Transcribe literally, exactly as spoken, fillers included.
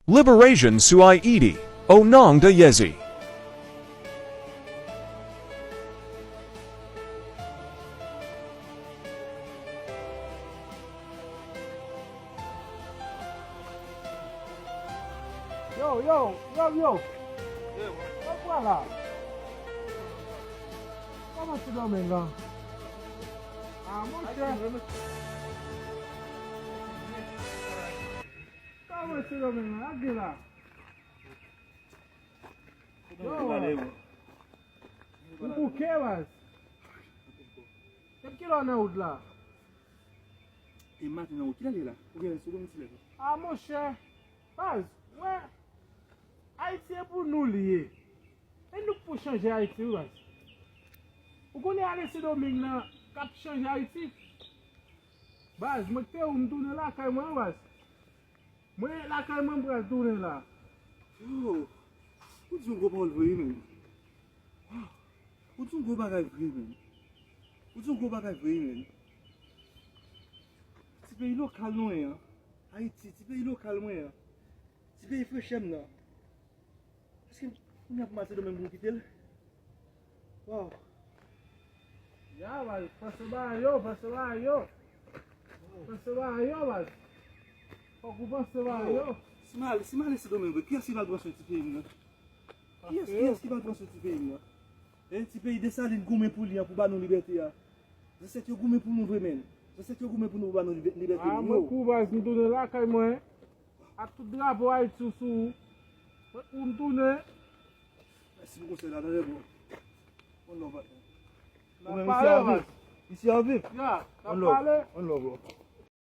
Liberasyon sou Ayiti, o non de Jezi. Yo, yo, yo, yo. Yo, vwala. Kòman ti Domeng lan? Ah, monchè. Kòman ti Domeng lan? Ak gen la? Yo, ou bouke, baz. Depi kilè w nan wout la? E maten nan wout, kilè l ye la? Ou gen lè sou wout, ti lè. Ah, monchè. Baz, wè, Ayiti e pou nou li ye. E nou k pou chanje Ayiti, wi, baz. Ou konnen ale Sendomeng nan k ap chanje Ayiti? Baz, mwen te ou m tounen lakay mwen, wi, baz. Mwen lakay mwen, m pral tounen la. Yo, ou di yon gwo pawòl vre, wi, menm. Ou di yon gwo bagay vre, menm. Ou di yon gwo bagay vre, wi, menm. Ti peyi lokal mwen an. Ayiti, ti peyi lokal mwen an. Ti peyi frechè m nan. Èske kounye a pou m al Sendomeng pou m kite l? Waw. Ya, baz, panse bagay yo, panse bagay yo. Panse bagay yo, baz. Fòk ou panse bagay yo. Si m al, si m ale Sendomeng vre, kiyès ki pral pran swen ti peyi m nan? Kiyès, kiyès ki pral pran swen ti peyi m nan? E ti peyi Desalin goumen pou li an, pou ba nou libète a. Zansèt yo goumen pou nou vre, menm. Zansèt yo goumen pou nou, pou ba nou libè-, libète nou. Ah, mwen kou baz, m tounen lakay mwen. Ak tout drapo Ayiti sou ou. Ou m tounen. Mèsi pou konsèy la, tande bro. One love, partner. N ap pale, baz. Isi a viv. Ya, n ap pale. One love, bro.